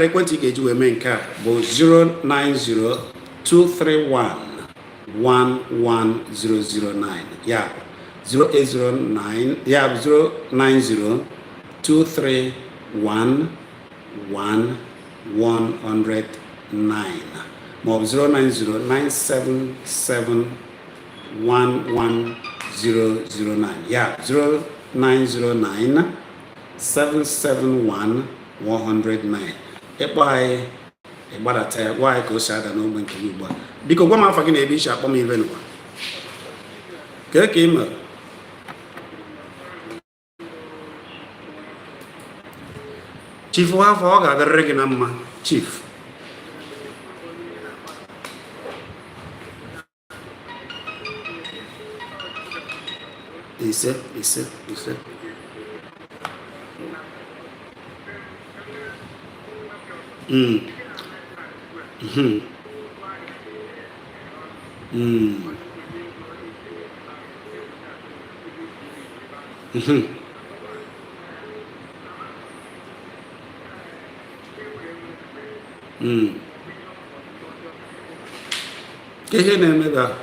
Ekwentị ị ga-eji wee mee nke a bụ 09023111009, ya bụ 0809, ya bụ 09023111009 maọbụ 09097711009, ya 0909 771 109. Ị kpọọ anyị, ị gbadata ya, gwa anyị ka o si ada n'ogbe nke gị ugbu a. Biko gwa m afa gị na ebe i si akpọ m ibe n'ụwa. Kee ka ị mere? Chief Nwafọ, ọ ga-adịrịrị gị na mma, Chief. Ise, ise, ise. Ka ihe na-eme ebe ahụ.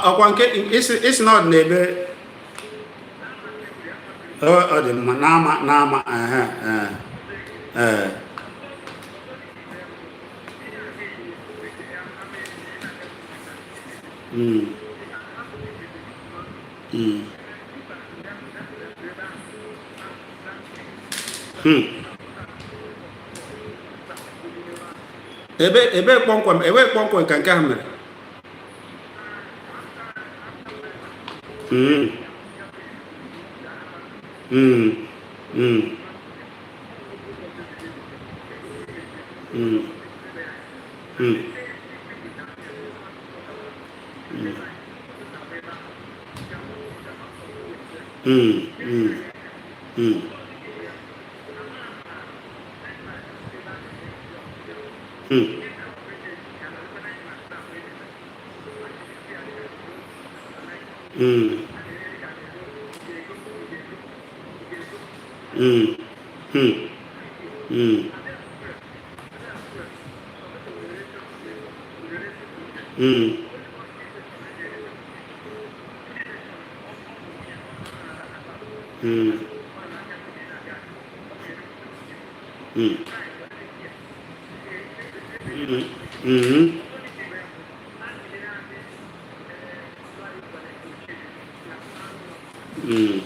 Ọkwa nke ị sị na ọ dị n'ebe ọ dị mma n'ama n'ama ee. Ebe kpọmkwem, ebe kpọmkwem ka nke ahụ mere? Mm. Mm. Mm. Mm. Mm. Mm. Mm. Mm. Mm. Mm. Mm. Mm. Mm. Mm. Mm. Mm. Mm.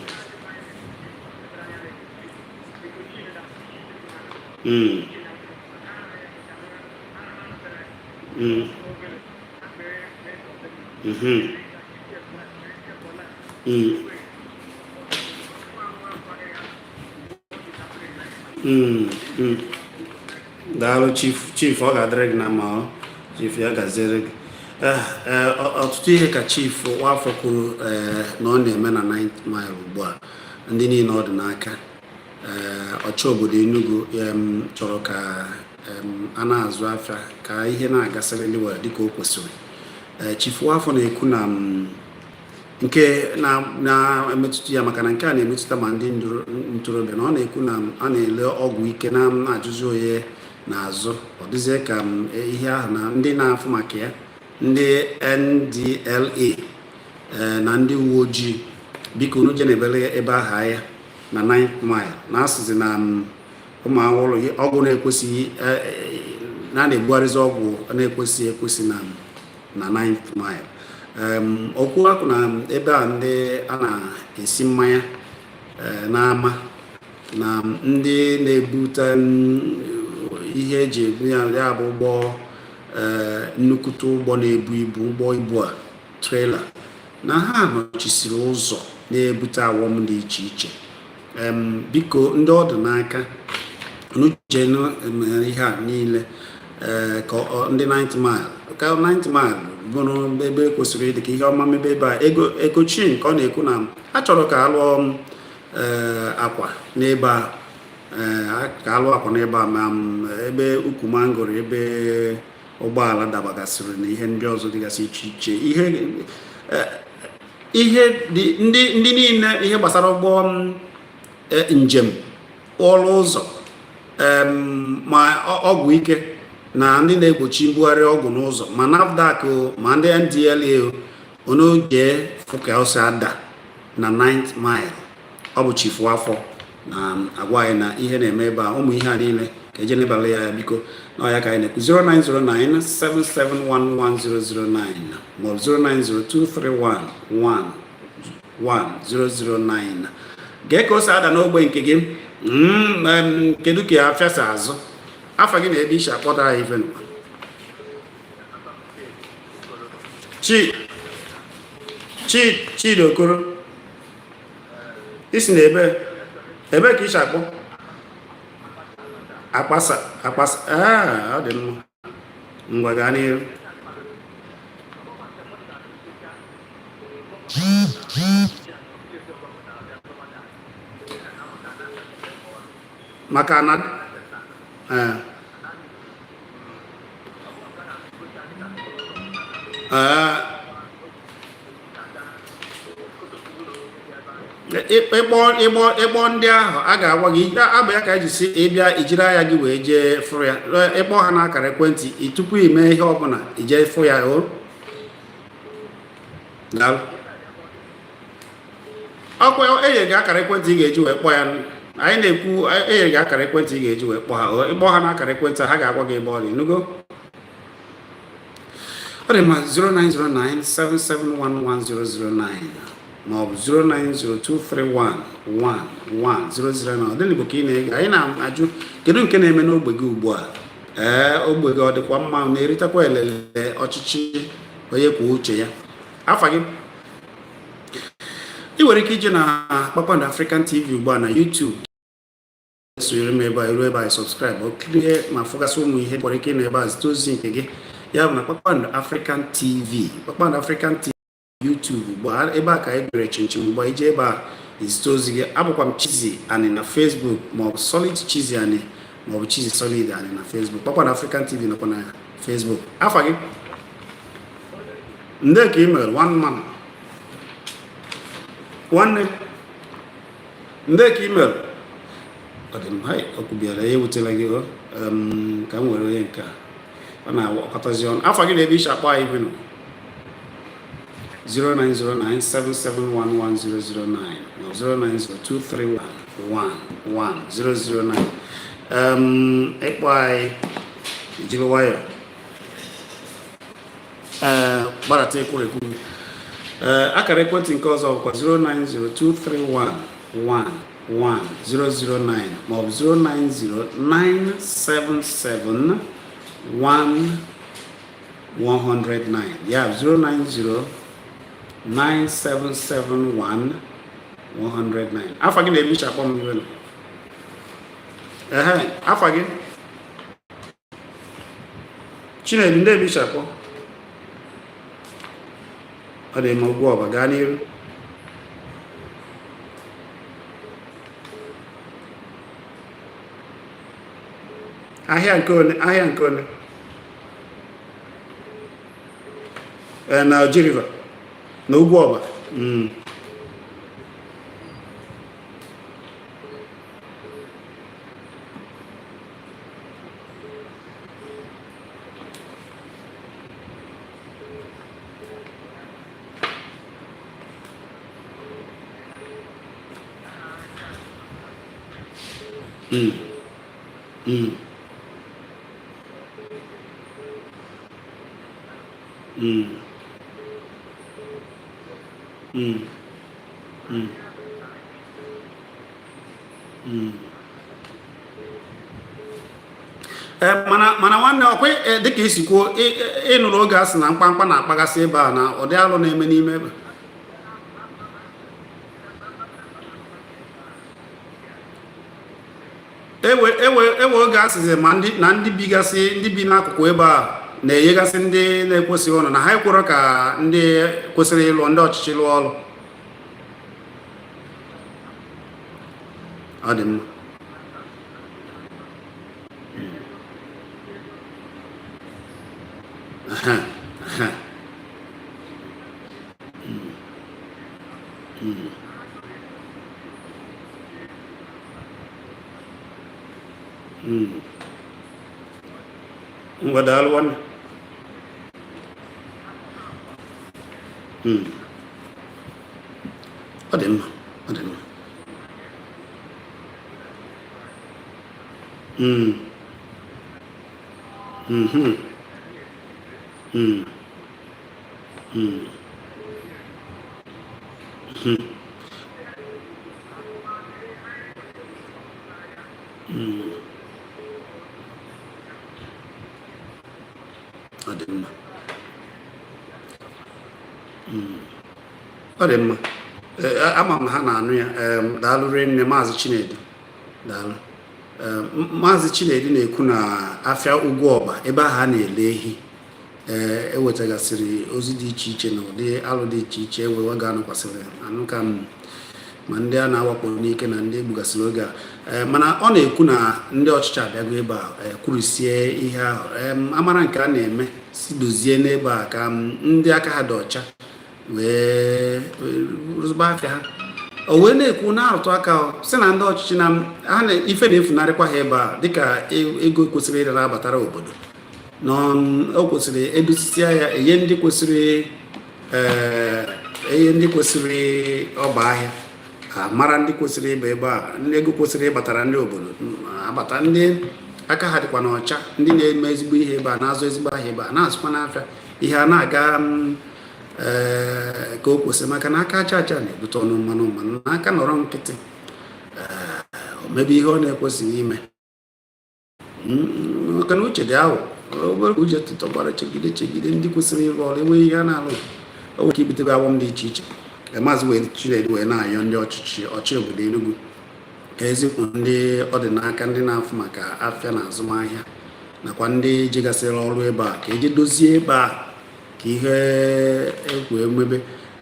Mm. Mm. Mhm. Mm. Mm. Mm. Daalụ, Chief. Chief, ọ ga-adịrị gị na mma ọ. Chief, ya gaziere gị. Ọtụtụ ihe ka Chief Nwafọ kwuru na ọ na-eme na 9th Mile ugbu a. Ndị niile ọ dị n'aka, ọchị obodo Enugu chọrọ ka a na-azụ afịa, ka ihe na-agasịrịrị were dịka o kwesịrị. Chief Nwafọ na-ekwu na nke na-emetụta ya, maka na nke a na-emetụta ma ndị ntorobịa, na ọ na-ekwu na a na-ele ọgwụ ike na na-ajụzi onye na-azụ. Ọ dịzie ka ihe ahụ na ndị na-afụ maka ya, ndị NDLEA na ndị uwe ojii, biko unu je na-ebele ebe ahụ anya na 9th Mile, na asịzi na ụmụ awụrụ ọgwụ na-ekwesịghị na a na-ebugharịzi ọgwụ na-ekwesịghị ekwesị na 9th Mile. Okwu akụ na ebe a ndị a na-esi mmanya n'ama na ndị na-ebute ihe eji ebu ya, ya bụ ụgbọ, nnukwute ụgbọ na-ebu ibu, ụgbọ ibu a, trailer, na ha nọchisiri ụzọ na-ebute awọm dị iche iche. Biko, ndị ọ dị n'aka, unu jenu ihe a niile, ka ndị 9th Mile, ka 9th Mile Bụrụ ebe kwesịrị ịdị ka ihe ọma mebe ebe a. Ego Ekochin ka ọ na-ekwu na a chọrọ ka alụọ akwa n'ebe a, ka alụọ akwa n'ebe a, ma ebe ukwu mangoro, ebe ụgbọala dabagasịrị na ihe ndị ọzọ dịgasị iche iche, ihe dị ndị niile, ihe gbasara ụgbọ njem, ọrụ ụzọ, ma ọgwụ ike na ndị na-egbochi mbugharị ọgwụ n'ụzọ, ma NAFDAC, ma ndị NDLEA, unu jee fụ ka o si ada na 9th Mile. Ọ bụ Chief Nwafọ na-agwa anyị na ihe na-eme ebe a, ụmụ ihe a niile, ka eje nebala ya biko. Na ọ ya ka anyị na-ekwu. 0909 7711009 maọbụ 09023111009. Gee ka o si ada n'ogbe nke gị. Kedu ka afịa si azụ? Afa gị na ebe i si akpọta anyị ife nwa. Chi Chi Chidi Okoro, i si na ebe ka i si akpọ? Akpasa, Akpasa. Ee, ọ dị mma, ngwa gaa n'ihu. Maka na ee ee ịkpọ ndị ahụ, a ga-agwa gị abụ ya ka eji si ịbịa ijiri anya gị wee jee fụrụ ya. Ịkpọ ha n'akara ekwentị tupu ị mee ihe ọbụla, ije fụ ya. O daalụ. Ọkwa enyere gị akara ekwentị ị ga-eji wee kpọọ ya. Anyị na-ekwu, enyere gị akara ekwentị ị ga-eji wee kpọọ ha. Ịkpọ ha n'akara ekwentị, ha ga-agwa gị ebe ọ dị. Nugo, ọ dị mma. 09097711009 maọbụ 09023111009. Odenigbo ka ị na-ege. Anyị na-ajụ, kedu nke na-eme n'ogbe gị ugbu a? Ee, ogbe gị ọ dịkwa mma, na-eritekwa elele ọchịchị onye kwuo uche ya? Afa gị? Ị nwere ike ije na Kpakpando African TV ugbu a na YouTube, sonyere m ebe a, iru ebe a, subscribe, o kirie ma fụgasị ụmụ ihe. Nwere ike ịnọ ebe a zite ozi nke gị. Ya bụ na Kpakpando African TV, Kpakpando African TV YouTube ugbu a, ebe a ka anyị bere chinchin ugbu a. Ije ebe a izite ozi gị. Abụkwa m Chizzy Ani na Facebook, maọbụ Solid Chizzy Ani, maọbụ Chizzy Solid Ani na Facebook. Kpakpando African TV nọkwa na Facebook. Afa gị? Ndị ka ị mere one man, nwanne, ndị ka ị mere, ọ dị mma. Okwu bịara ya ewutela gị. Ka m were onye nke a, ọ na-akọtazi ọnụ. Afa gị na ebe i si akpọ anyị bi nọ? 09097711009 ma 09023111009. Ịkpọ anyị, jiri nwayọọ, ee, gbadata ekwurekwu. Ee, akara ekwentị nke ọzọ bụkwa 09023111009 maọbụ 0909771 109. Ya 0909771 109. Afa gị na ebe i si akpọ m iwe nọ? Ehe, afa gị? Chinedu, ndị ebe i si akpọ? Ọ dị mma, ugwu ọba, gaa n'iru. Ahịa nke one? Ahịa nke one? Ee, na Oji River na ugwu ọba. Mm. Mm. Mm. Ee, mana nwanne, ọkwa dịka i si kwuo, ịnụrụ oge a sị na mkpamkpa na-akpagasị ebe a, na ụdị alụ na-eme n'ime ebe. Ewe ewe ewe, oge a sịzi ma ndị na ndị bigasị, ndị bi n'akụkụ ebe a. na-enyegasị ndị na-ekwesịghị ụlọ na ha ekwere ka ndị kwesịrị ịlụ ndị ọchịchị lụọ ọrụ. Ọ dị mma. Ehe, ehe. Ngwa, daalụ nwanne. Ọ dị mma, ọ dị mma. Mhm. Mm. Mm. Mhm. Mm. Ọ dị mma. Ọ dị mma. Ee, ama m na ha na-anụ ya. Daalụ rinne, Maazị Chinedu, daalụ. Maazị Chinedu na-ekwu na afịa Ugwu Ọba ebe ahụ a na-ele ehi, ee, ewetagasịrị ozi dị iche iche na ụdị alụ dị iche iche ewe ga anọkwasịrị anụ ka m ma ndị a na-awakpo n'ike na ndị egbugasịrị oge a. Ee, mana ọ na-ekwu na ndị ọchịchị abịago ebe a, ee, kwurisie ihe ahụ. Amara nke a na-eme si dozie n'ebe a ka ndị aka ha dị ọcha wee rụzụba afịa ha. O wee na-ekwu na-arụtụ aka sị na ndị ọchịchị na ha na ife na-efunarịkwa ha ebe a, dịka ego kwesịrị ịdị na-abatara obodo na o kwesịrị edosisia ya, enye ndị kwesịrị, ee, enye ndị kwesịrị ọba ahịa, mara ndị kwesịrị ịba ebe a, ndị ego kwesịrị ịbatara ndị obodo abata, ndị aka ha dịkwa n'ọcha, ndị na-eme ezigbo ihe ebe a, na-azụ ezigbo ahịa ebe a, na-azụkwa n'afịa, ihe a na-aga ee, ka o kwesịrị, maka na aka aja aja na-ebute ọnụ mmanụ mmanụ, na aka nọrọ nkịtị, o mebe ihe ọ na-ekwesịghị ime. Maka na uche dị ahụ obere uche tụtọgbara chegide chegide ndị kwesịrị ịrụ ọrụ enweghị ihe a na-alụ, o nwere ike ibutebe awọm dị iche iche. Maazị wee Chinedu wee na-ayọ ndị ọchịchị ọchị obodo Enugu ka ezipụ ndị ọ dị n'aka, ndị na-afụ maka afịa na azụmahịa nakwa ndị jigasịrị ọrụ ebe a, ka eji dozie ebe a ka ihe ekwu emebe,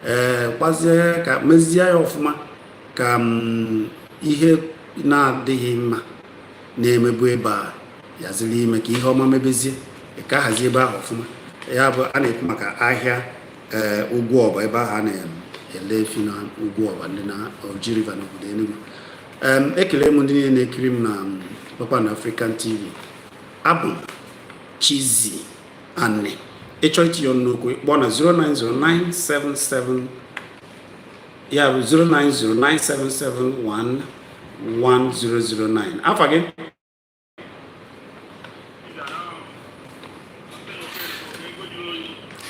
ee, kwazie ka mezie ya ọfụma, ka ihe na-adịghị mma na-emebu ebe a yaziri ime, ka ihe ọma mebezie, ka ahazie ebe ahụ ọfụma. Ya bụ a na-ekwu maka ahịa, ee, Ugwu Ọba, ebe ahụ a na-ele efi na Ugwu Ọba ndị na Oji River n'obodo Enugu. Ekele m ndị niile na-ekiri m na Kpakpando African TV. Abụ m Chizzy Ani. Ịchọ itinye ọnụ n'okwu, kpọọ na 090977, ya bụ 09097711009. Afa gị?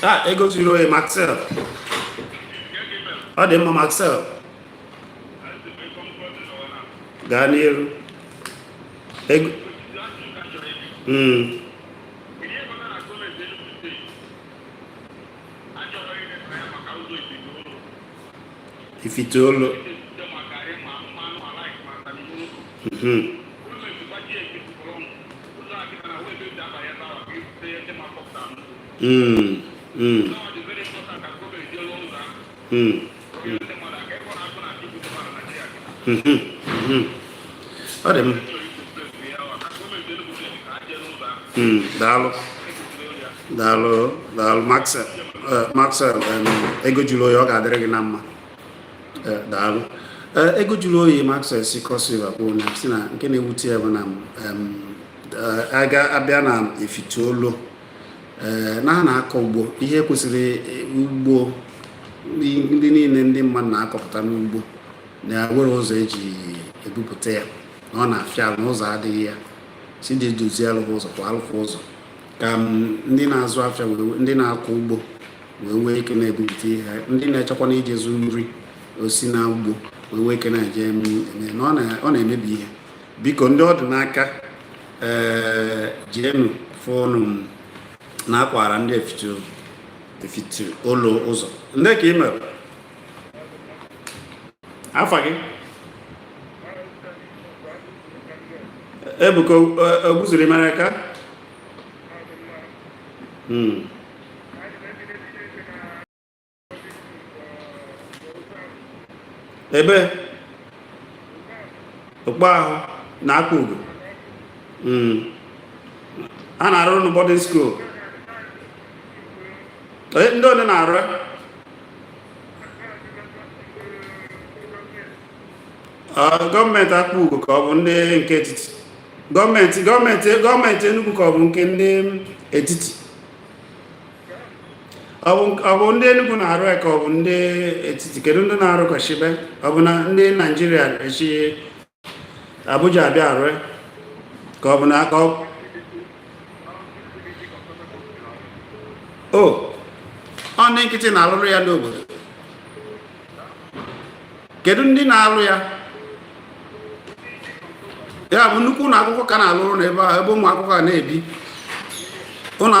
A ego zuru oyi, Maxwell. Ọ dị mma, Maxwell, gaa n'iru. Ego. Ihe kpatara na gọọmenti Enugu Steeti achọghị ileba anya maka ụzọ Ifite-Olu. Ifite-Olu. Site maka ịma mmanụ ala maka Morocco. Gọọmenti gbachie nkịtị kpọrọ m ụzọ a kịta na wee ebe esi abanye ebe ahụ ka ebute ihe ndị ma kọpụta n'ụzọ. Ụzọ ahụ dị very important ka gọọmenti jee rụọ ụzọ ahụ. Rụọ ndị mmadụ aka ebe ọ na-akụ na ibute mmadụ Naijiria kịta. Ọ dị mma. Chọrọ ikwu steeti ya ka gọọmenti Enugu Steeti ka ha jee n'ụzọ ahụ. Daalụ. Ekwesịrị ya. Daalụ, daalụ, Maxwell. Maxwell, ego jụrụ oyi, ọ ga-adịrị gị na mma. Daalụ. Ego jụrụ oyi Maxwell si Cross River kwuo na si na nke na-ewute ya bụ na aga abịa na Ifite-Olu, na ha na-akọ ugbo, ihe kwesịrị ugbo ndị niile ndị mmadụ na-akọpụta n'ugbo na nwere ụzọ eji ebupụta ya, na ọ na-afịa arụ na ụzọ adịghị ya. Si dị dozie alụghị ụzọ kwa alụfụ ụzọ ka ndị na-azụ afịa wee ndị na-akọ ugbo wee nwee ike na-ebupụta ihe, ndị na-echekwa na ije zụ nri osi na ugbo wee nwee ike na-eje eme na ọ na-emebi ihe. Biko, ndị ọ dị n'aka, ee, jienu fụnụ m na-akwara ndị Ifite-Olu ụzọ. Ndị ka ị mere afa gị? Ebuka ogbuziri mere ka Ebe okpu ahụ na Akpugo. A na-arụ na boarding school. Ndị one na-arụ ya? Gọọmenti Akpugo ka ọ bụ ndị nke etiti? Gọọmenti Enugu ka ọ bụ nke ndị etiti? Ọ bụ ndị Enugu na-arụ ya ka ọ bụ ndị etiti? Kedu ndị na-arụ ka shibe? Ọ bụ na ndị Naijiria echi Abuja abịa arụ ya ka ọ bụ na ka ọ o ọ ndị nkịtị na-alụrụ ya n'obodo? Kedu ndị na-alụ ya? Ya bụ nnukwu ụlọ akwụkwọ ka na-alụrụ n'ebe ahụ, ebe ụmụ akwụkwọ a na-ebi ụlọ.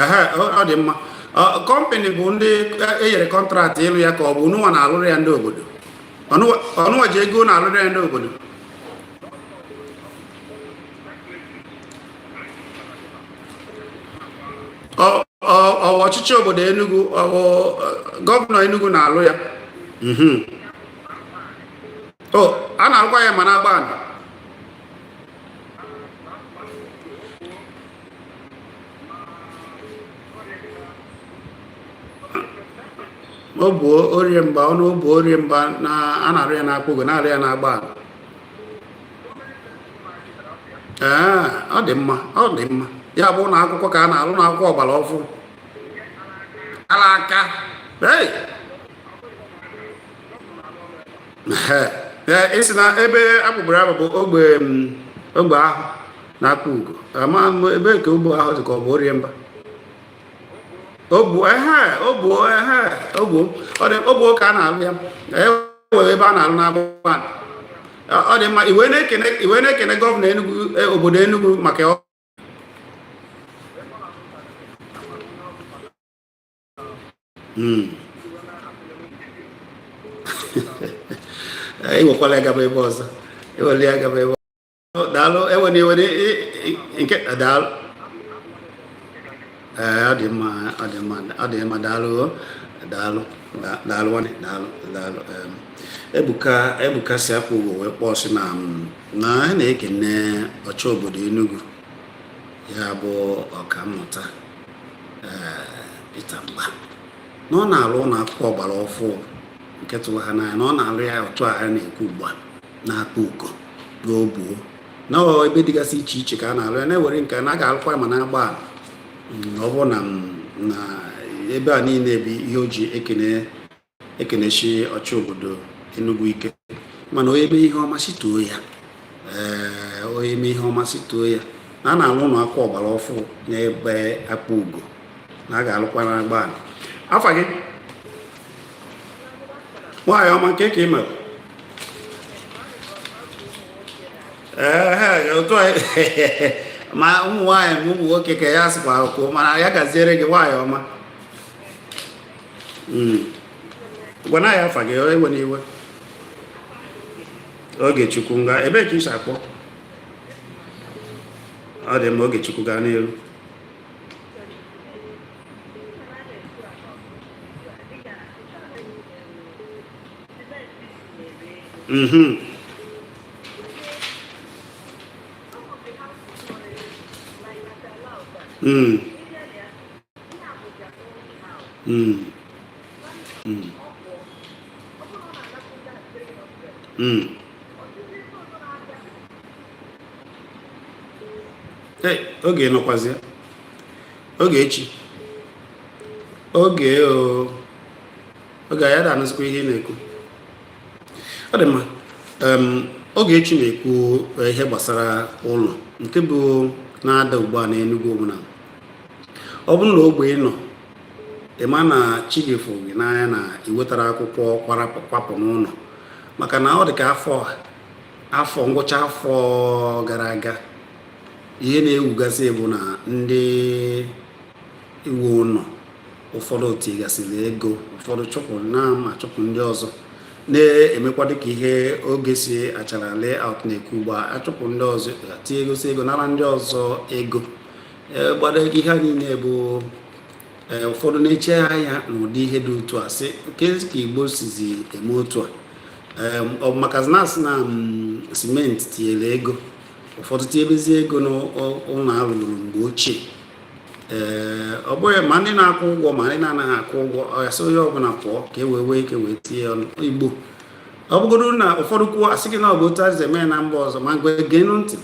Ehe, ọ dị mma. Kọmpanị bụ ndị e nyere contract ịlụ ya ka ọ bụ ununwa na-alụrụ ya ndị obodo? Ọnụnwa ji ego na-alụrụ ya ndị obodo? Ọ bụ ọchịchị obodo Enugu, ọ bụ gọvanọ Enugu na-alụ ya? O a na-alụkwa ya ma na-agba ala. Ọ bụ orie mba ọnụ ọ bụ orie mba na a na-arụ ya n'Akpugo, na-arụ ya n'agba ala. Ee, ọ dị mma, ọ dị mma. Ya bụ ụlọ akwụkwọ ka a na-alụ na akwụkwọ ọgbara ọfụ ala aka. Hey! Ee, ị sị na ebe akpụgburu abụ bụ ogbe ogbe ahụ na Akpugo. Ama m ebe ka ogbe ahụ dị, ka ọ bụ orie mba obu ehe obu ehe obu ọ dị obu ka a na-alụ ya. E nwere ebe a na-alụ n'agba. Ọ dị mma. Iwe na-ekene gọvanọ Enugu, obodo Enugu maka ọ. Iwekwala ya gaba ebe ọzọ, ewele ya gaba ebe. Daalụ, ewena iwe nke daalụ. Ee, ọ dị mma, ọ dị mma, ọ dị mma. Daalụ, daalụ, daalụ nwanne, daalụ, daalụ. Ebuka, Ebuka si Akpugo wee kpọọ, sị na a na-ekene ọchị obodo Enugu, ya bụ Ọkammụta Peter Mba, na ọ na-alụ ụlọ akwụkwọ ọgbara ọfụ nke tụrụ ha n'anya, na ọ na-alụ ya otu a ha na-ekwu ugbu a na Akpugo n'Obuo na ebe dịgasị iche iche ka a na-alụ ya, na-ewere nke na a ga-alụkwa ya ma na-agba ala. Ọ bụ na ebe a niile bụ ihe o ji ekene ekenechi ọchị obodo Enugu ike. Mana onye mee ihe ọma, si too ya. Ee, onye mee ihe ọma, si too ya, na a na-alụ ụlọ akwụkwọ ọgbara ọfụ n'ebe Akpugo, na a ga-alụkwa n'agba ala. Afa gị? Nwaanyị ọma, nke ka ị mere? Ee, otu ma ụmụ nwaanyị ma ụmụ nwoke ka ya sịkwa kwuo, mana ya gaziere gị, nwaanyị ọma. Gwana ya afa gị, ewe n'iwe. Ogechukwu, nga ebee ka ị si akpọ? Ọ dị mma, Ogechukwu, gaa n'elu. Mm. Mm. Hey, oge nọkwazi oge echi oge o oge anyị ada anụzikwa ihe ị na-ekwu. Ọ dị mma. Ogechi na-ekwu ihe gbasara ụlọ nke bụ na-ada ugbu a n'Enugu bụ na ọ bụrụ na ogbe ị nọ, ị ma na chi gị fụ gị n'anya na ị wetara akwụkwọ kwapụ n'ụlọ, maka na ọ dị ka afọ ngwụcha afọ gara aga, ihe na-ewugasị bụ na ndị iwu ụlọ ụfọdụ tigasịrị ego, ụfọdụ chụpụ na ma chụpụ ndị ọzọ. Na-emekwa dịka ihe oge si Achara Layout na-ekwu ugbu a, achụpụ ndị ọzọ, tinye egosi ego, nara ndị ọzọ ego. Ee, gbado ego ihe a niile bụ ee, ụfọdụ na-eche anya n'ụdị ihe dị otu a, sị kezi ka Igbo sizi eme otu a. Ee, ọ bụ maka na asị na simenti tinyere ego, ụfọdụ tinyebezie ego n'ụlọ alụrụ mgbe ochie. Ee, ọ bụghị ma ndị na-akwụ ụgwọ ma ndị na-anaghị akwụ ụgwọ, ọ ya sị onye ọbụla pụọ ka e wee nwee ike wee tinye ọnụ. Igbo, ọ bụgodu na ụfọdụ kwuo, asị gị na ọ bụ otu a si eme ya na mba ọzọ, ma gwe geenụ ntị.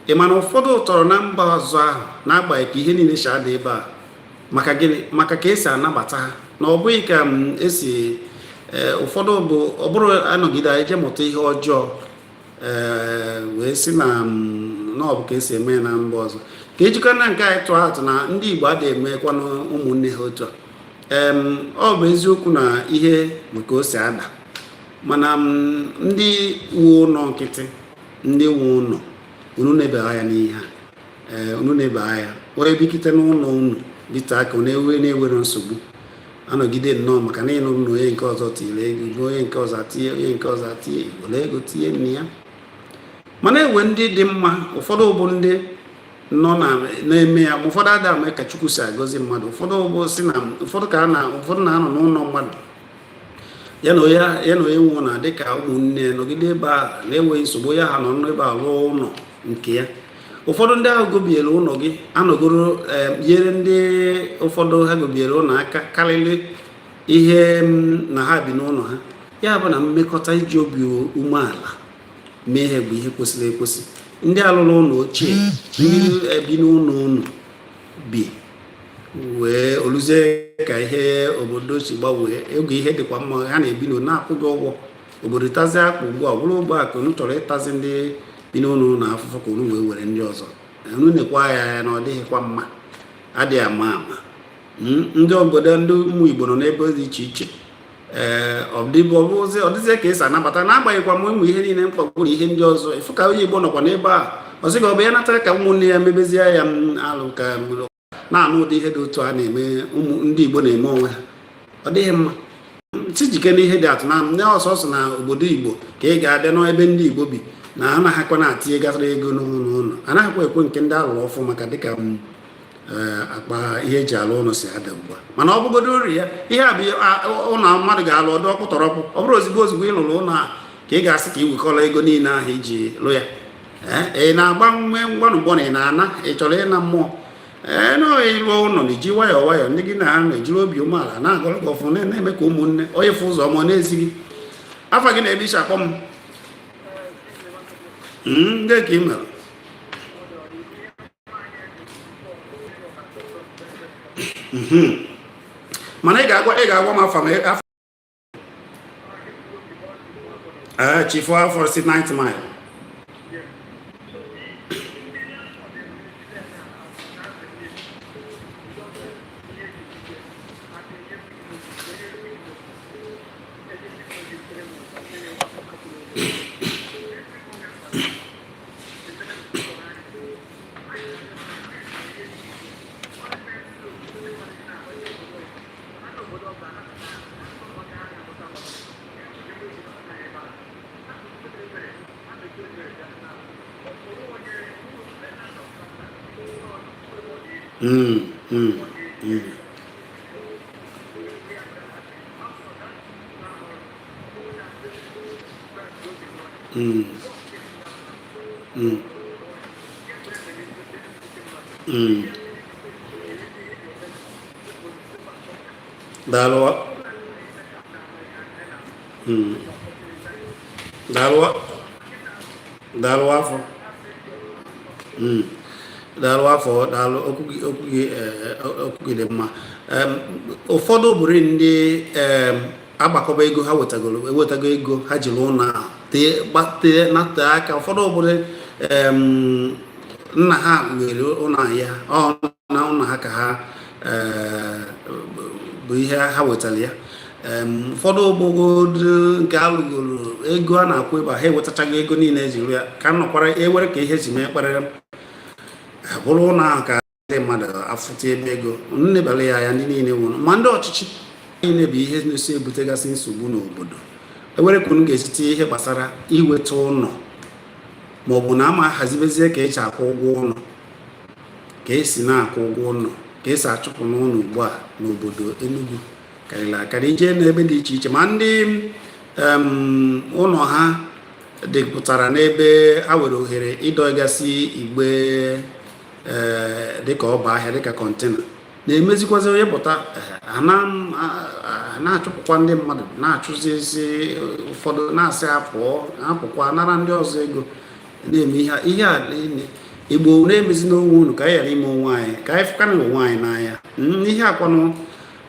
Ị ma na ụfọdụ tọrọ na mba ọzọ ahụ, n'agbanyeghị ka ihe niile si ada ebe a, maka gịnị? Maka ka esi anabata ha, na ọ bụghị ka m esi ee, ụfọdụ bụ ọ bụrụ anọgide anyị je mụta ihe ọjọọ, ee, wee sị na na ọ bụ ka esi eme ya na mba ọzọ, ka ejikọ na nke anyị tụọ atụ na ndị Igbo adịghị emekwanụ ụmụnne ha otu a. Ọ bụ eziokwu na ihe bụ ka o si ada, mana ndị nwe ụlọ nkịtị, ndị nwe ụlọ, unu na-ebe anya n'ihe a. Ee, unu na-ebe anya were bikite n'ụlọ unu dịte aka, unu ewe na-ewere nsogbu anọgide nnọọ, maka na ịnụrụ na onye nke ọzọ tinyere ego igwe, onye nke ọzọ atinye, onye nke ọzọ atinye, were ego tinye nne ya. Mana enwe ndị dị mma, ụfọdụ bụ ndị nọ na na-eme ya, ma ụfọdụ adịghị ama ka Chukwu si agọzi mmadụ. Ụfọdụ bụ si na ụfọdụ ka a na ụfọdụ na-anọ n'ụlọ mmadụ, ya na onye ya na onye nwụọ na dịka ụmụnne, nọgide ebe a na-enweghị nsogbu. Ya ha nọ n'ebe a lụọ ụlọ nke ya. Ụfọdụ ndị ahụ gobiere ụlọ gị anọgoro nyere ndị ụfọdụ ha gobiere ụlọ aka karịrị ihe na ha bi n'ụlọ ha. Ya bụ na mmekọta, iji obi umeala mee ihe bụ ihe kwesịrị ekwesị. Ndị alụrụ ụlọ ochie, ndị bi n'ụlọ unu bi wee oluzie ka ihe obodo si gbanwee, oge ihe dịkwa mma, ha na-ebi n'ụlọ na-akwụ gị ụgwọ obodo. Tazi akpụ ugbu a, ọ bụrụ ugbu a ka unu chọrọ ịtazi ndị bi n'ụlọ na afụfụ ka unu wee were ndị ọzọ. Unu nekwa ya anya na ọ dịghịkwa mma, adịghị ama ama. Ndị obodo, ndị ụmụ Igbo nọ n'ebe dị iche iche, ee, ọ dịzie ka esi anabata, n'agbanyeghịkwa ma ụmụ ihe niile mkpagbu na ihe ndị ọzọ. Ịfụ ka onye Igbo nọkwa n'ebe a, ọ sị ka ọ bụ ya natara ka ụmụnne ya mebezie ya alụ, ka na-anụ ụdị ihe dị otu a na-eme, ụmụ ndị Igbo na-eme onwe ha, ọ dịghị mma. Tijike n'ihe dị atụ na ndị ọsọsọ na obodo Igbo ka ị ga-abịa n'ebe ndị Igbo bi na anaghịkwa na-atinye gasịrị ego n'ụlọ ụlọ, anaghịkwa ekwe nke ndị alụrụ ọfụ, maka dịka akpa ihe eji alụ ụlọ si ada ugbu a. Mana ọ bụgodo ori ya, ihe a bụ ụlọ mmadụ ga-alụ ọdụ ọkpụtọrọkpụ. Ọ bụrụ ozigbo ozigbo ị lụrụ ụlọ a ka ị ga-asị ka ị wekọrọ ego niile ahụ iji lụ ya. Ị na-agba nwe ngwanụgbọ na ị na-ana, ị chọrọ ịna mmụọ. Ee, na ịlụọ ụlọ na iji nwayọọ nwayọọ, ndị gị na ha na-ejiri obi umeala na-agọrọ gị ọfụ, na-eme ka ụmụnne onye fụ ụzọ ọma na-ezi gị. Afa gị na-ebe isi akpọ m? Ndị ka ị mere? Mana ị ga-agwa m afa m afa. Ee, Chief afọ si 90 Mile. Daalụ. Daalụ, daalụ afọ. Daalụ afọ, daalụ. Okwu gị dị mma. Ụfọdụ bụrụ ndị agbakọba ego ha wetagoro, ewetago ego ha jiri ụlọ ahụ tee, gbatee, nate aka. Ụfọdụ bụrụ nna ha nwere ụlọ ahụ, ya ọ na ụlọ ha ka ha bụ ihe ha wetara ya. Ụfọdụ ogbogodo nke alụgoro, ego a na-akwụ ebe a, ha ewetachago ego niile ejiri ya ka nọkwara ewere ka ihe ji mee kparịrị bụrụ ụlọ ahụ, ka ndị mmadụ afụta ebe ego nnebara ya anya. Ndị niile nwụrụ, ma ndị ọchịchị niile, bụ ihe na-eso ebutegasị nsogbu n'obodo. Ewere ka unu ga-esi tinye ihe gbasara iweta ụlọ, maọbụ na ama hazibezie ka esi akwụ ụgwọ ụlọ, ka esi na-akwụ ụgwọ ụlọ, ka esi achụpụ n'ụlọ ugbu a n'obodo Enugu karịrị akarị. Ije n'ebe dị iche iche, ma ndị ụlọ ha dịpụtara n'ebe ha nwere ohere ịdọgasị igbe, ee, dịka ọba ahịa, dịka container, na-emezikwazi onye pụta ha na-achụpụkwa ndị mmadụ, na-achụzizi ụfọdụ, na-asị ha pụọ, ha pụkwa, nara ndị ọzọ ego, na-eme ihe a. Igbo na-emezi n'onwe unu, ka anyị ghara ime onwe anyị, ka anyị fụkana onwe anyị n'anya. Ihe akwanụ,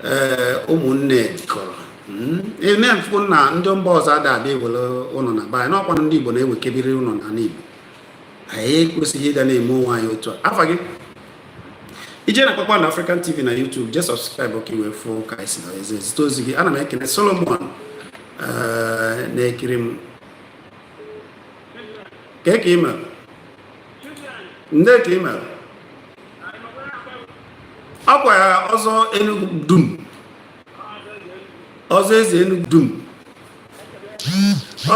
ee, ụmụnne jikọrọ na-efụ na ndị mba ọzọ ada abịa ewere ụlọ na be anyị, n'ọkwanụ ndị Igbo na-ewekebiri ụlọ n'ala Igbo. Anyị ekwesịghị ịga na-eme onwe anyị otu a. Afa gị ije na Kpakpando African TV na YouTube, je subscribe ka i wee fụ ka anyị si na eze zite ozi gị. Ana m ekene Solomon na-ekiri m. Kee ka ị mere? Ndị ka ị mere ọkwa ya ọzọ Enugu dum, ọzọ eze Enugu dum,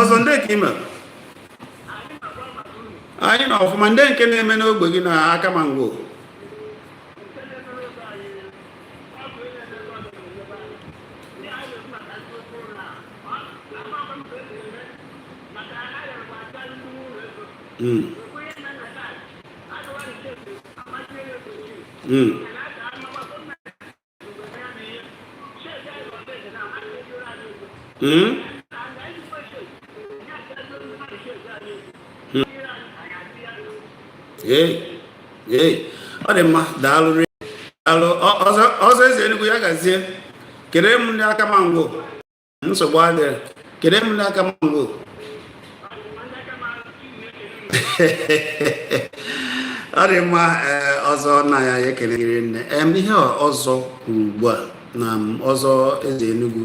ọzọ ndị ka ị mere anyị na ọfụma, ndị nke na-eme n'ogbe gị na aka ma ngwo. Ee, ee, ọ dị mma, daalụ, daalụ ọzọ, ọzọ eze Enugu, ya gazie. Kere m ndị aka ma ngwo, nsogbu adịrị. Kere m ndị aka ma ngwo. Ọ dị mma. Ee, ọzọ nna ya, ya ekele gịrị nne. Ihe ọzọ kwuru ugbu a na ọzọ eze Enugu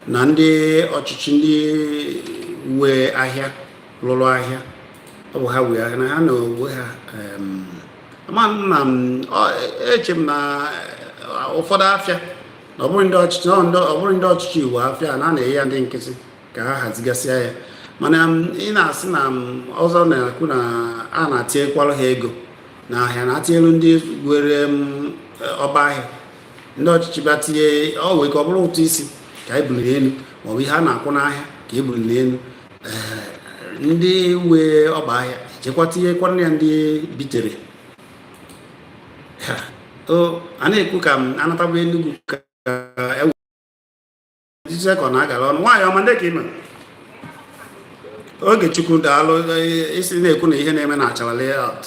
na ndị ọchịchị, ndị nwe ahịa, lụrụ ahịa, ọ bụ ha wee ahịa na ha na onwe ha. Ama na eche m na ụfọdụ afịa na ọ bụrụ ndị ọchịchị, ọ bụrụ ndị ọchịchị iwu afịa na a na-enye ya ndị nkịtị ka ha hazigasịa ya, mana ị na-asị na ọzọ na-ekwu na a na-atinyekwara ha ego n'ahịa, na-atinyelu ndị were ọba ahịa, ndị ọchịchị bịa tinye, ọ wee ka ọ bụrụ ụtụ isi ka e buliri elu, maọbụ ihe a na-akwụ n'ahịa ka e buliri elu, ndị nwe ọba ahịa ejekwa tinyekwara ya ndị bitere. A na-ekwu ka m anataba Enugu ka ejije ka ọ na-agara ọnụ. Nwaanyị ọma, ndị ka ime oge Chukwu, daalụ. Isi na-ekwu na ihe na-eme na Achara Layout.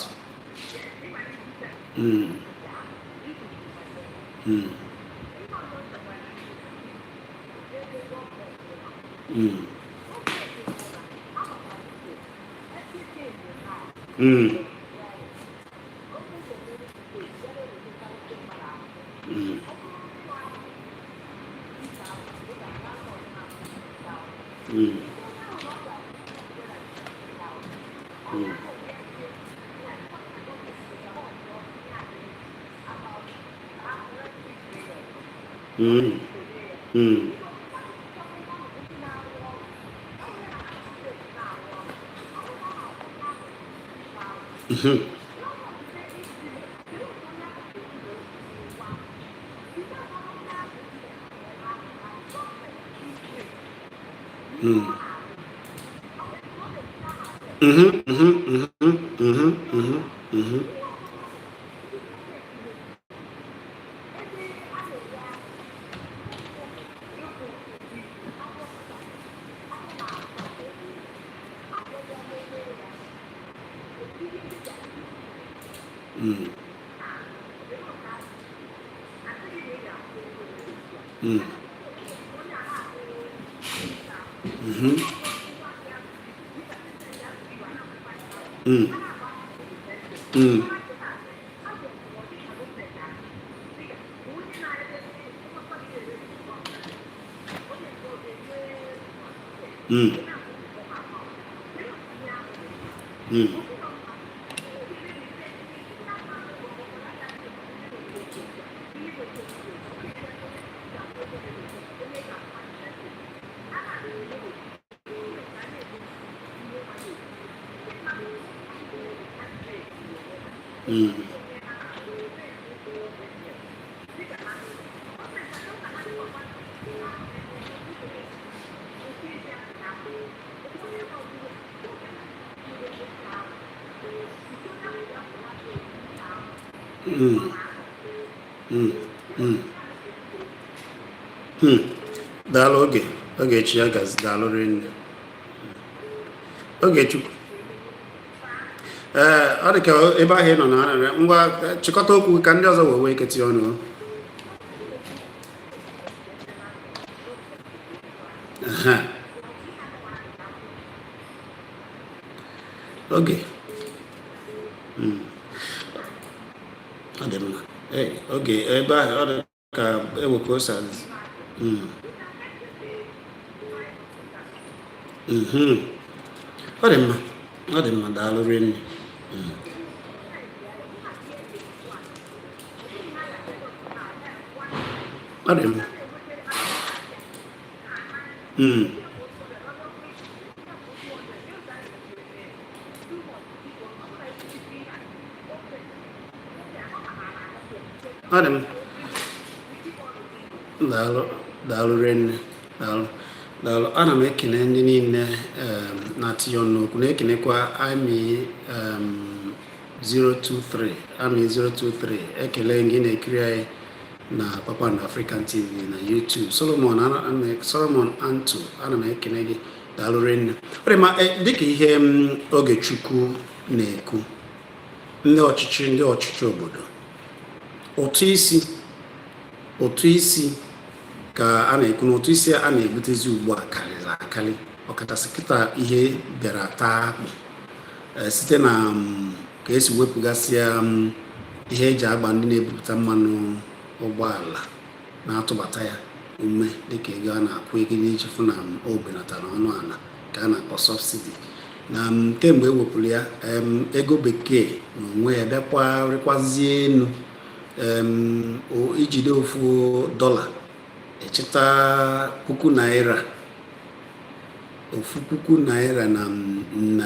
Daalụ oge Ogechi ya gazi. Daalụ rinne, Ogechukwu. Ee, ọ dị ka ebe ahụ ị nọ na arịrịọ. Ngwa, chịkọta okwu ka ndị ọzọ wee nwee ike tinye ọnụ. Ehe. Oge ọ dị mma. Ee, oge ebe ahụ ọ dị ka ewe ka o si adị. Ọ dị mma, ọ dị mma. Daalụ rinne. Ọ dị mma. Ọ dị mma. Daalụ, daalụ rinne, daalụ, daalụ. Ana m ekene ndị niile na-atinye ọnụ n'okwu, na-ekenekwa Ami 023, Ami 023. Ekele gị na-ekiri anyị na Kpakpando African TV na YouTube. Solomon, Solomon Antu, ana m ekene gị. Daalụ rinne. Ọ dị mma. Dịka ihe m Ogechukwu na-ekwu, ndị ọchịchị obodo, ụtụ isi ka a na-ekwu na ụtụ isi a na-ebutezi ugbu a karịrị akarị, ọkachasị kịta ihe bịara taa akpụ. Site na ka esi wepụgasịa ihe eji agba ndị na-ebupụta mmanụ ụgbọala na-atụbata ya ume, dịka ego a na-akwụ ego n'iji fụ na o benatara ọnụ ala ka a na-akpọ subsidy, na kemgbe e wepụrụ ya, ego bekee na onwe ya bịakwa rịkwazie elu. Ijide ofu dọla echeta ₦1,000, ofu ₦1,000 na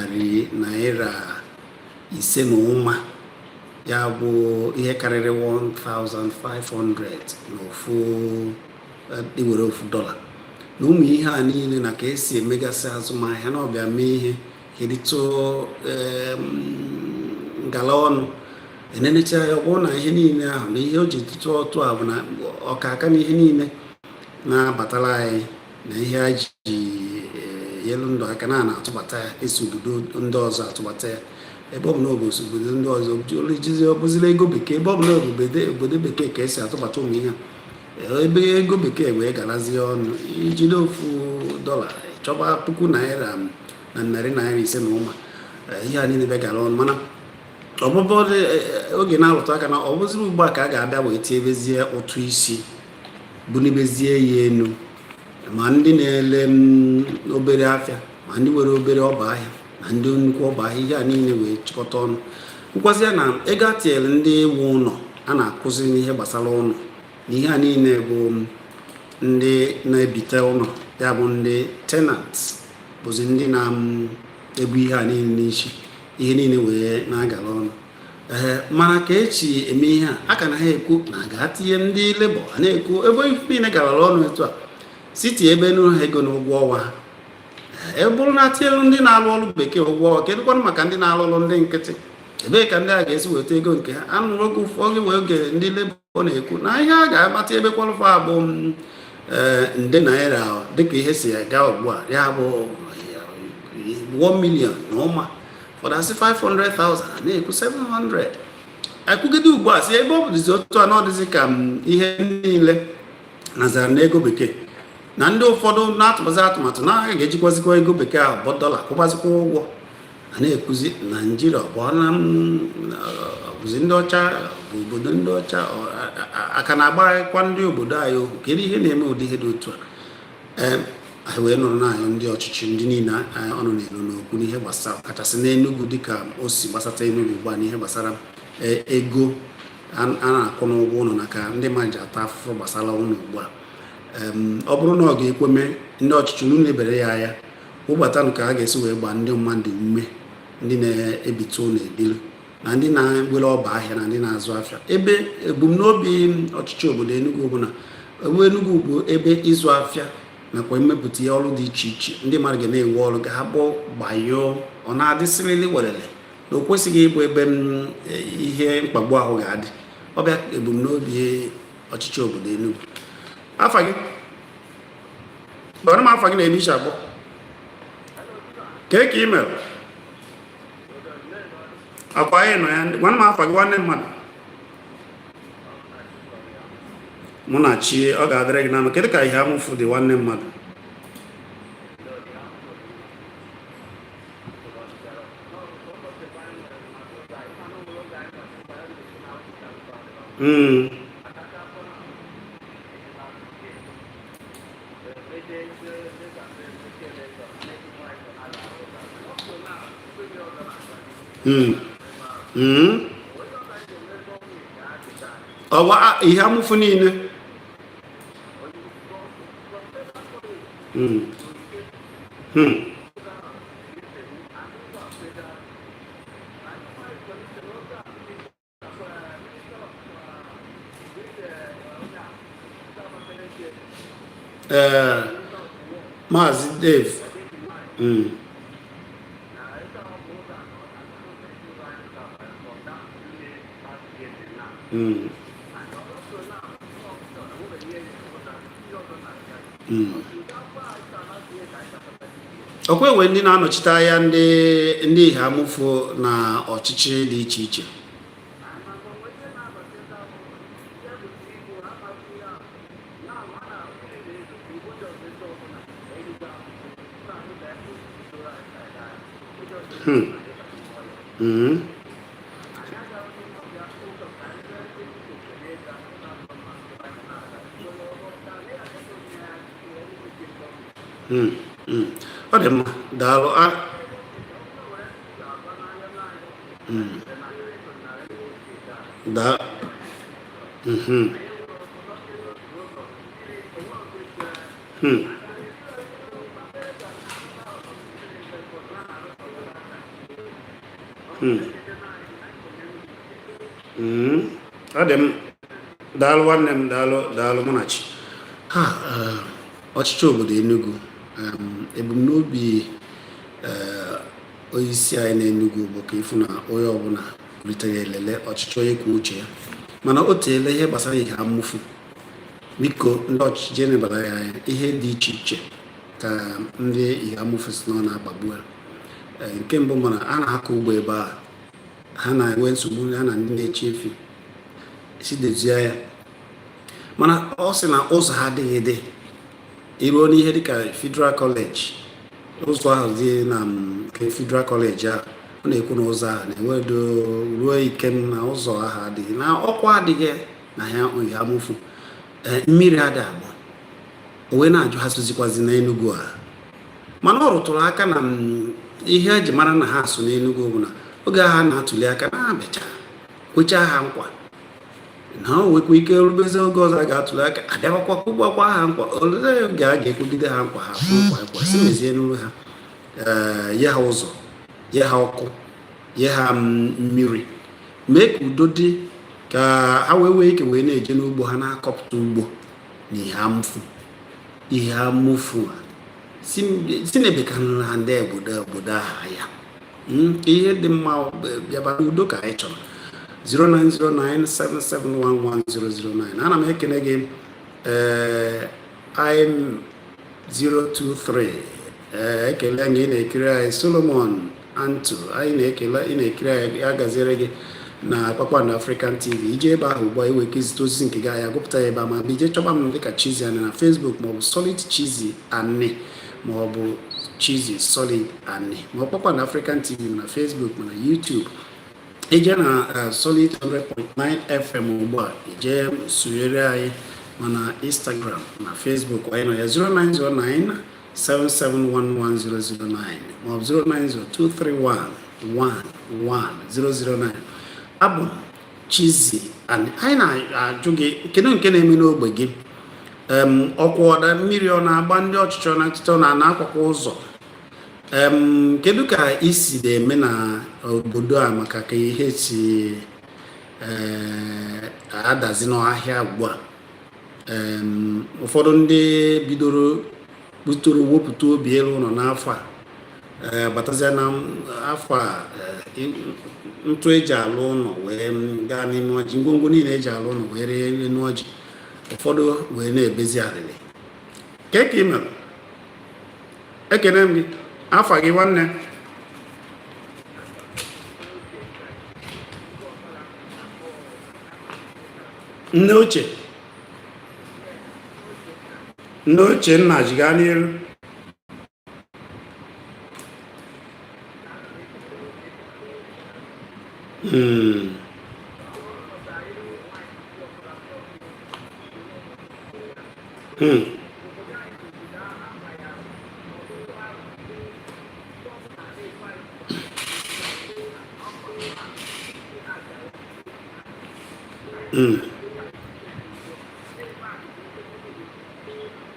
₦500 na ụma, ya bụ ihe karịrị 1500 na ofu iwere ofu dọla. Na ụmụ ihe a niile na ka esi emegasị azụmahịa na ọbịa mee ihe keritụ ngala ọnụ enenecha ya. Ọ bụrụ na ihe niile ahụ na ihe o ji tụtụ ọtụ a bụ na ọka aka na ihe niile na-abatara anyị na ihe a ji nyelu ndụ aka na na-atụbata ya, esi obodo ndị ọzọ atụbata ya, ebe ọ bụ na obodo ndị ọzọ jizi ọbụzila ego bekee, ebe ọ bụ na obodo bekee ka esi atụbata ụmụ ihe a, ebe ego bekee wee galazie ọnụ, ijide ofu dọla chọba ₦1,000 na ₦500 na ụma. Ihe a niile bịa gara ọnụ, mana ọbụbụ oge na-alụtụ aka na ọ bụziri ugbu a ka a ga-abịa wee tiebezie ụtụ isi, bunibezie ya enu, ma ndị na-ele obere afịa, ma ndị nwere obere ọba ahịa, na ndị nnukwu ọba ahịa, ihe a niile wee chịkọta ọnụ. Nkwazịa na ego atinyere ndị nwe ụlọ a na-akụzi n'ihe gbasara ụlọ na ihe a niile bụ ndị na-ebite ụlọ, ya bụ ndị tenants, bụzi ndị na-ebu ihe a niile n'isi, ihe niile wee na-agala ọnụ. Ee, mana ka echi eme ihe a, a ka na ha ekwu na a ga-atinye ndị labour a na-ekwu ebe ife niile garala ọnụ etu a siti ebe nụ ha ego n'ụgwọ ọnwa ha. Ee, bụrụ na atinyelu ndị na-alụ ọrụ bekee ụgwọ ọnwa, kedụkwanụ maka ndị na-alụ ọrụ ndị nkịtị? Ebee ka ndị a ga-esi weta ego nke ha? Anụrụ oge ụfọdụ wee oge ndị labour na-ekwu na ihe a ga-amata ebe kwalụfa bụ ee nde naira, dịka ihe si aga ugbu a, ya bụ 1 million na ụma, ụfọdụ asị 500,000, na-ekwu 700, ekwugide ugbu a si ebe ọ bụdịzi otu a na ọ dịzi ka ihe niile nazara n'ego bekee, na ndị ụfọdụ na-atụbazi atụmatụ na a ga-ejikwazikwa ego bekee ahụ bụ dọla kwụbazikwa ụgwọ. A na-ekwuzi Naijiria ọ bụ na bụzi ndị ọcha bụ obodo ndị ọcha aka na-agbakwa ndị obodo anyị ohu. Kedu ihe na-eme ụdị ihe dị otu a? Ee, anyị wee nụrụ n'anyị ndị ọchịchị, ndị niile ọnụ na-elu n'okwu n'ihe gbasara, kachasị n'Enugu, dịka o si gbasata Enugu ugbu a n'ihe gbasara ego a na-akwụ n'ụgwọ ụlọ na ka ndị mmadụ ji ata afụfụ gbasara ụlọ ugbu a. Ọ bụrụ na ọ ga-ekwe mee, ndị ọchịchị unu lebere ya anya, wụbatanụ ka a ga-esi wee gbaa ndị mmadụ ume, ndị na-ebite ụlọ ebili. Na ndị na-nwere ọba ahịa na ndị na-azụ afịa, ebe ebumnobi ọchịchị obodo Enugu bụ na ebe Enugu bụ ebe ịzụ afịa nakwa mmepụta ihe ọrụ dị iche iche, ndị mmadụ ga na-enwe ọrụ ga ha bụ gbanyụọ, ọ na-adịsịrịrị werele na o kwesịghị ịbụ ebe ihe mkpagbu ahụ ga-adị. Ọ bịa ebumnobi ọchịchị obodo Enugu. Afa gị? Gbara m afa gị na ebe ishi akpọ. Kee ka ị mere? Akwa anyị nọ ya. Gwana m afa gị, nwanne mmadụ. Mụ na chi, ọ ga-adịrị gị na mma. Kedu ka ihe amụfụ dị, nwanne mmadụ? Ọwa ihe amụfụ niile. Ee, Maazị Dave. Ọkwa enwe ndị na-anọchite anya ndị ihe amụfụ na ọchịchị dị iche iche. Ọ dị mma, daalụ. A daa. Ọ dị m, daalụ nwanne m, daalụ, daalụ Munachi. Ha ọchịchị obodo Enugu, ebumnobi onye isi anyị n'Enugu bụ ka ịfụ na onye ọbụla ritere elele ọchịchị onye kwuo uche ya, mana o teela ihe gbasara ihe amụfụ. Biko, ndị ọchịchị jenebara ya anya. Ihe dị iche iche ka ndị ihe amụfụ si na ọ na-akpagbu ha. Nke mbụ, mana a na-akọ ugbo ebe a, ha na-enwe nsogbu ha na ndị na-eche efi si dozie ya. Mana ọ sị na ụzọ ha adịghị dị iruo n'ihe dịka Federal College, ụzọ ahụ dị na nke Federal College ahụ. Ọ na-ekwu na ụzọ ahụ na-enwedo ruo Ikem, na ụzọ ahụ adịghị, na ọkwa adịghị na ha ihe amụfụ. Mmiri adị agba. O wee na-ajụ ha sozikwazi n'Enugu a. Mana ọ rụtụrụ aka na ihe eji mara na ha so n'Enugu bụ na oge ha na-atụli aka na abịacha kwechaa ha nkwa na o nwekwa ike rubezi oge ọzọ a ga-atụli aka, abịakwakwa kwụgbakwa ha nkwa. Olee oge a ga-ekwugide ha nkwa? Ha kwụ nkwa ekwa si mezie n'uru ha, nye ha ụzọ, nye ha ọkụ, nye ha mmiri, mee ka udo dị, ka ha wee nwee ike wee na-eje n'ugbo ha na-akọpụta ugbo na ihe amụfụ. Ihe amụfụ a si n'ebe ka ha ndị obodo ahụ ya ihe dị mma bịaba. Udo ka anyị chọrọ. 09097711009. Ana m ekene gị. Ee, I'm 023. Ee, ekele anyị. Ị na-ekiri anyị, Solomon Antu, anyị na-ekele. Ị na-ekiri anyị, ya gaziere gị na Kpakpando African TV. Ije ebe ahụ ugbu a, iwe ike izite ozi nke gị, anyị agụpụta ya ebe a, ma bụ ije chọba m dịka Chizzy Ani na Facebook, maọbụ Solid Chizzy Ani, maọbụ Chizzy Solid Ani, ma ọ Kpakpando African TV na Facebook ma na YouTube. Ije na Solid 100.9 FM ugbu a, ije sonyere anyị ma na Instagram na Facebook. Anyị nọ ya 0909 7711009 maọbụ 09023111009. Abụ m Chizzy Ani. Anyị na-ajụ gị, kedu nke na-eme n'ogbe gị? Ọkwa ọda mmiri ọ na-agba, ndị ọchịchị ọ na-achịcha, ọ na-akwakwa ụzọ. Kedu ka isi na-eme na obodo a maka ka ihe si adazi n'ahịa ugbu a? Ụfọdụ ndị bidoro butoro wepụta obi elu ụlọ n'afọ a, batazia na afọ a, ntụ eji alụ ụlọ wee gaa n'ime ọjị, ngwongwo niile eji alụ ụlọ wee rie elu ọjị, ụfọdụ wee na-ebezi arịrị. Ke ka ị mere? Ekene m gị. Afa gị, nwanne? Nne ochie, nne ochie, nna ji, gaa n'iru.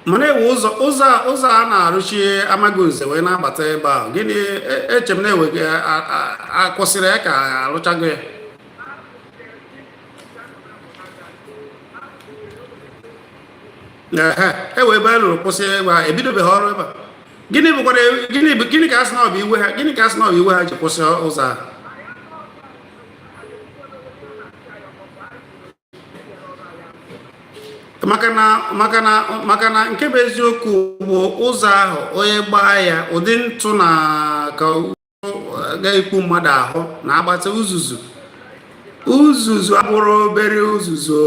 Mana ewe ụzọ a na-arụchi Amagunze wee na-abata ebe ahụ, gịnị eche m na-ewe akwụsịrị ya ka arụchago ya? Ehe, ewe ebe a lụrụ kwụsị ebe a, ebidobeghị ọrụ ebe a. Gịnị bụkwara gịnị gịnị ka a sị na ọ bụ iwe ha? Gịnị ka a sị na ọ bụ iwe ha ji kwụsị ụzọ ahụ? Maka na nke bụ eziokwu bụ ụzọ ahụ, onye gbaa ya, ụdị ntụ na ka ga-ekpu mmadụ ahụ na-agbata uzuzu. Uzuzu abụrụ obere uzuzu,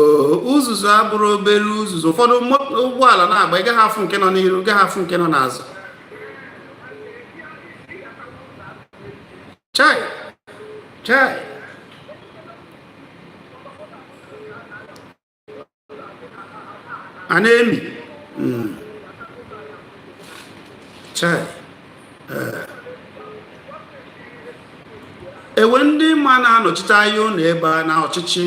uzuzu abụrụ obere uzuzu. Ụfọdụ ụgbọala na-agba, ị gaghị afụ nke nọ n'iru, gaghị afụ nke nọ n'azụ. Chai chai! A na-emi. Chai! Ewe ndị ma na-anọchite anya ụlọ ebe a na ọchịchị.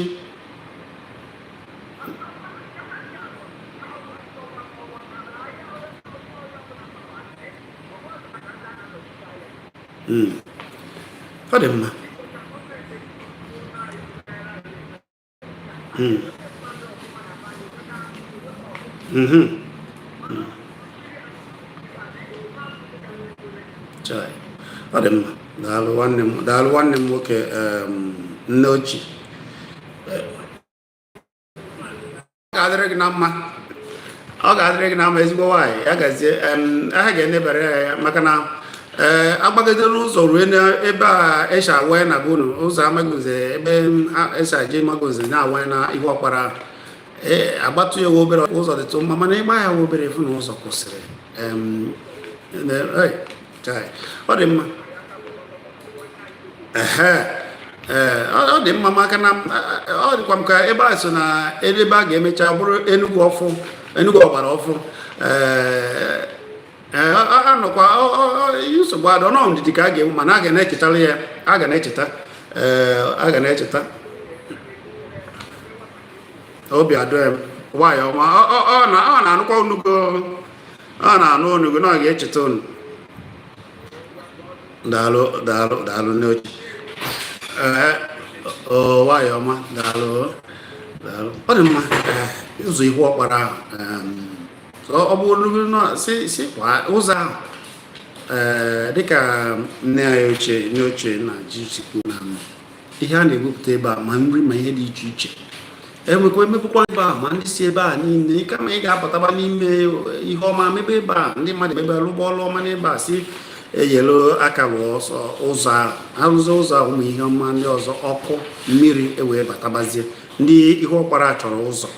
Ọ dị mma. Chai. Ọ dị mma. Daalụ, nwanne m. Daalụ, nwanne m nwoke, nne ochie. Ọ ga-adịrị gị na mma, ọ ga-adịrị gị na mma, ezigbo nwaanyị. Ya gazie. Aha ga-enebara ya ya maka na ee agbagidere ụzọ ruo n'ebe a esi awa na bunu ụzọ Amagunze, ebe esi aje Amagunze na-awa na ihu ọkpara, ee, agbatụ ya obere ụzọ dịtụ mma, mana ịgba ya obere efu na ụzọ kwụsịrị. Chai. Ọ dị mma. Ehe, ee, ọ dị mma maka na ọ dịkwa m ka ebe a so na ebe a ga-emecha bụrụ Enugu ọfụ, Enugu ọgbara ọfụ. Ee, anọkwa nsogbu adọ nọ, ndidi ka a ga-enwe, mana a ga na-echetara ya, a ga na-echeta, ee, a ga na-echeta. Obi adọ ya nwayọ ọma. Ọ na-anụkwa onugo, ọ na-anụ onugo na ọ ga-echeta unu. Daalụ, daalụ, daalụ n'oche. Ee, nwayọ ọma. Daalụ, daalụ. Ọ dị mma. Ụzọ ihu ọkpara ahụ, ọ bụrụ na si kwa ụzọ ahụ, ee, dịka nne anyị ochie, nne ochie na ji sikwu na ihe a na-ebupụta ebe a, ma nri ma ihe dị iche iche, enwekwa emepụkwa ebe a, ma ndị si ebe a niile, kama ị ga-apụtaba n'ime ihe ọma mebe ebe a, ndị mmadụ ebe lụgba ọlụ ọma n'ebe a, si eyelu aka lụọ ọsọ ụzọ ahụ, arụzi ụzọ ahụ, ụmụ ihe ọma ndị ọzọ, ọkụ, mmiri ewee batabazie. Ndị ihu ọkpara chọrọ ụzọ,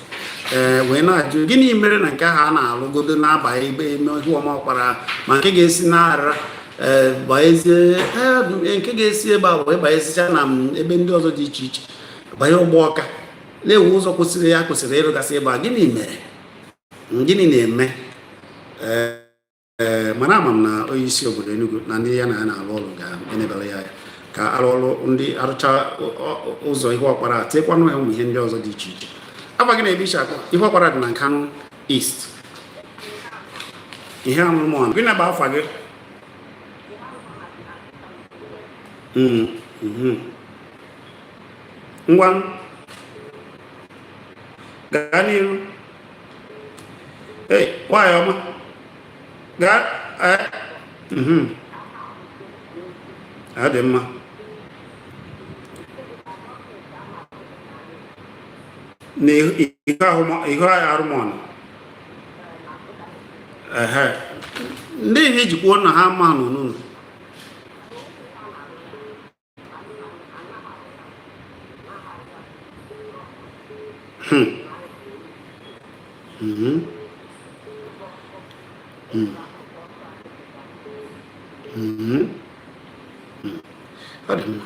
ee, wee na-ajụ gịnị mere na nke ahụ a na-alụgodo na-abanye ebe eme ihu ọma ọkpara, ma nke ga-esi na-ara, ee, banyezie, nke ga-esi ebe a wee banyezicha na ebe ndị ọzọ dị iche iche, banye ụgbọ ọka na-ewu ụzọ kwesịrị ya kwesịrị ịrụgasị ebe a. Gịnị mere? Gịnị na-eme? Ee, mana ama m na onye isi obodo Enugu na ndị ya na ya na-alụ ọrụ ga-enebara ya anya ka arụ ọrụ ndị arụcha ụzọ ihu ọkpara, tiekwanụ ya ụmụ ihe ndị ọzọ dị iche iche. Afa gị na ebe isi akpọ? Ihu ọkpara dị na Nkanu East. Ihe amụmụ gịnị bụ afa gị? Ngwa, gaa n'iru. Ei, nwanyị ọma, gaa. Ọ dị mma. Na ihu arụmọnụ, ehe, ndị ihe jikwuo na ha ama n'ụnụ. Ọ dị mma.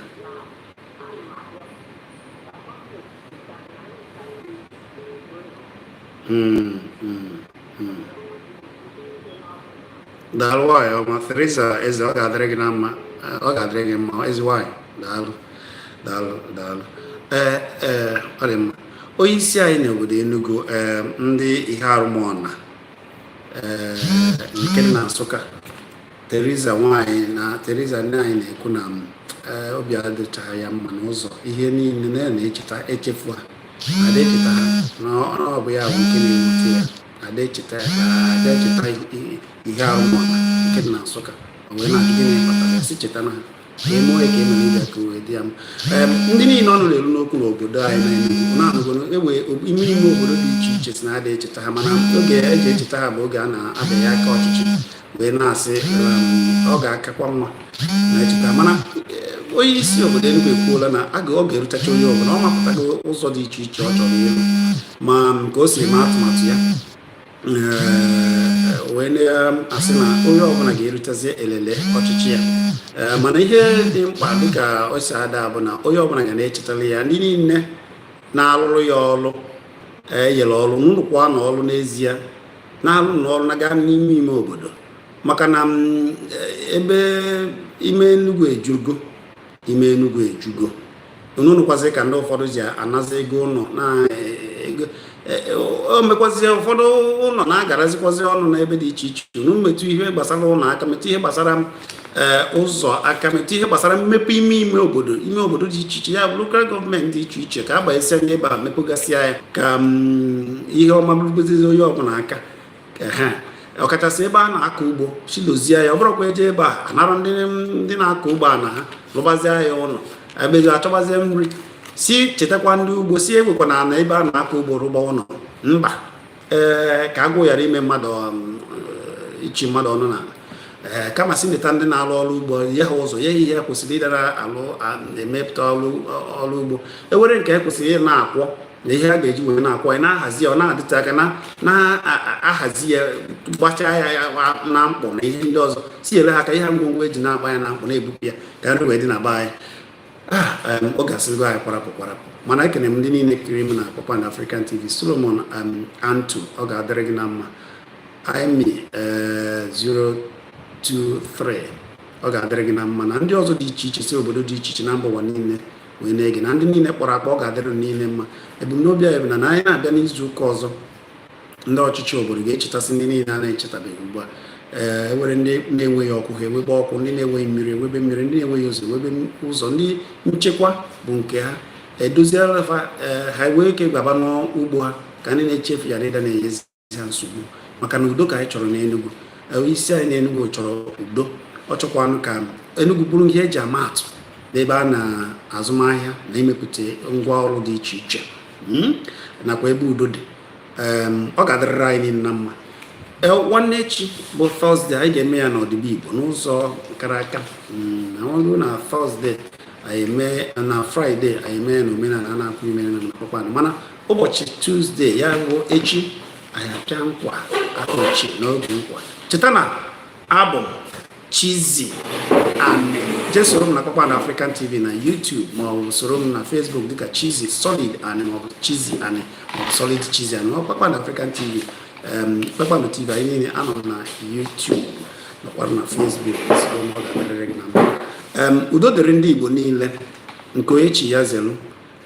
Daalụ, nwanyị ọma Theresa Eze. Ọ ga-adịrị gị na mma. Ọ ga-adịrị gị mma, ezi nwanyị. Daalụ, daalụ, daalụ. Ee, ọ dị mma. Onye isi anyị n'obodo Enugu, ee, ndị ihe arụmọna, ee, nke dị na Nsụka, Teresa nwanyị na Teresa nne anyị na-ekwu na ee, obi adịchaghị ya mma n'ụzọ ihe niile na ya na-echeta echefu ha, ada echeta ha, na ọ bụ ya bụ nke na-ewute ya. Ada echeta ya, ada echeta ihe arụmọna nke dị na Nsụka. O wee na-ajụ gịnị kpatara ya, si cheta na ha ka eme onye ka emere ịbịa ka o wee dị ya mma. Ndị niile ọnụ na-eru n'okwu n'obodo anyị na Enugu na-anụgo ewe ime ime obodo dị iche iche si na ada echeta ha, mana oge eji echeta ha bụ oge a na-abịaghị aka ọchịchị wee na-asị ọ ga-akakwa mma na-echeta. Mana onye isi obodo Enugu ekwuola na ọ ga-erutacha onye ọbụla. Ọ mapụtago ụzọ dị iche iche ọ chọrọ ịlụ, ma ka o si eme atụmatụ ya, wee na-asị na onye ọbụla ga-erutazi elele ọchịchị ya. Mana ihe dị mkpa dịka o si ada bụ na onye ọbụla ga na-echetara ya ndị niile na-alụrụ ya ọlụ, enyere ọlụ nrụkwa na ọlụ n'ezie, na-alụ n'ọlụ na gaa n'ime ime obodo, maka na ebe ime Enugu ejugo, ime Enugu ejugo. Unu ka ndị ụfọdụ ji anazi ego ụlọ na ego o mekwazie ụfọdụ ụlọ na-agarazikwazi ọnụ n'ebe dị iche iche. Unu metụ ihe gbasara ụlọ aka, metụ ihe gbasara ụzọ aka, metụ ihe gbasara mmepe ime ime obodo, ime obodo dị iche iche, ya bụ local government dị iche iche, ka a gbanyesịa n'ebe a, mepụgasịa ya, ka ihe ọma bụrụgozizi onye ọbụla aka ha, ọkachasị ebe a na-akọ ugbo. Chidozie ya, ọ bụrụkwa eje ebe a anara ndị na-akọ ugbo a na ha rụbazie ya ụlọ, ebe achọbazie nri, si chetakwa ndị ugbo, si ewekwa na ana ebe a na-akọ ugbo rụgba ụlọ mba, ee, ka agụụ ghara ime mmadụ, ichi mmadụ ọnụ n'ala. Ee, kama si leta ndị na-alụ ọrụ ugbo, nye ha ụzọ, nye ha ihe kwesịrị ịdara alụ emepụta ọrụ ugbo ewere nke kwesịrị ị na-akwọ na ihe a ga-eji wee na-akwọ ya, na-ahazi ya, ọ na-adịte aka na-ahazi ya, gbachaa ya na mkpọ na ihe ndị ọzọ, si ele ha ka ihe ngwongwo eji na-agba ya na mkpọ na-ebupụ ya, ka nri wee dị na be anyị. Ọ gasịgo anyị kwarapụ kwarapụ, mana ekene m ndị niile kiri m na Kpakpando African TV. Solomon Antu, ọ ga-adịrị gị na mma. Imi 023, ọ ga-adịrị gị na mma, na ndị ọzọ dị iche iche si obodo dị iche iche na mba ụwa niile wee na-ege, na ndị niile kpọrọ akpọ, ọ ga-adịrị niile mma. Ebumnobi anyị bụ na anyị na-abịa n'izu ụka ọzọ, ndị ọchịchị obodo ga-echetasị ndị niile a na-echetabeghị ugbu a. Ee, ewere ndị na-enweghị ọkụ, ha ewebe ọkụ; ndị na-enweghị mmiri, ewebe mmiri; ndị na-enweghị ụzọ, ewebe ụzọ; ndị nchekwa bụ nke ha, edoziela ha, ha wee ike gbaba n'ugbo ha, ka ndị na-echefu ya ịda na-enyezi ha nsogbu, maka na udo ka anyị chọrọ n'Enugu. Isi anyị n'Enugu chọrọ udo. Ọ chọkwanụ ka Enugu bụrụ ihe eji ama atụ n'ebe a na-azụmahịa na imepụta ngwa ọrụ dị iche iche, nakwa ebe udo dị. Ọ ga-adịrịrị anyị niile na mma. Nwanne echi bụ Thursday, anyị ga-eme ya n'ọdịbe Igbo n'ụzọ kara aka na ọrụ na Thursday anyị eme, na Friday anyị eme ya na omenala a na-akwụ ime na Kpakpando. Mana ụbọchị Tuesday, ya bụ echi, anyị apịa nkwa aka ochie n'oge nkwa. Cheta na abụ m Chizzy Ani. Jee soro m na Kpakpando African TV na YouTube, ma ọ bụ soro m na Facebook dịka Chizzy Solid Ani, maọbụ Chizzy Ani, maọbụ Solid Chizzy Ani, ọ Kpakpando African TV, Kpakpando TV, anyị niile anọ na YouTube nọkwara na Facebook. Soro m, ọ ga-adịrịrị gị na mma. Udo dịrị ndị Igbo niile. Nke onye chi ya zelu.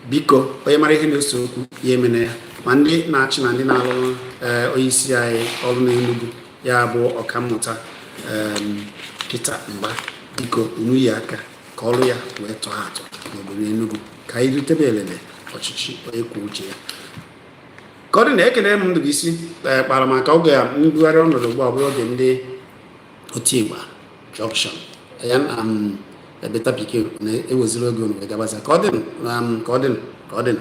Biko, onye mara ihe na-ese okwu ya emene ya, ma ndị na-achị na ndị na-alụ onye isi anyị ọrụ n'Enugu, ya bụ Ọkammụta Peter Mba, biko unu yi aka. Ka ọrụ ya wee tọọ atọ n'obodo Enugu, ka anyị rutebe elele ọchịchị onye kwuo uche ya. Ka ọ dị na ekele m Ndụbụisi kpara maka oge a mbugharị ọnọdụ ugbu a bụrụ oge ndị Otigba Junction ya na Beta Pikin na-eweziri oge unu wee gabaza. Ka ọ dị, ka ọ dị, ka ọ dị.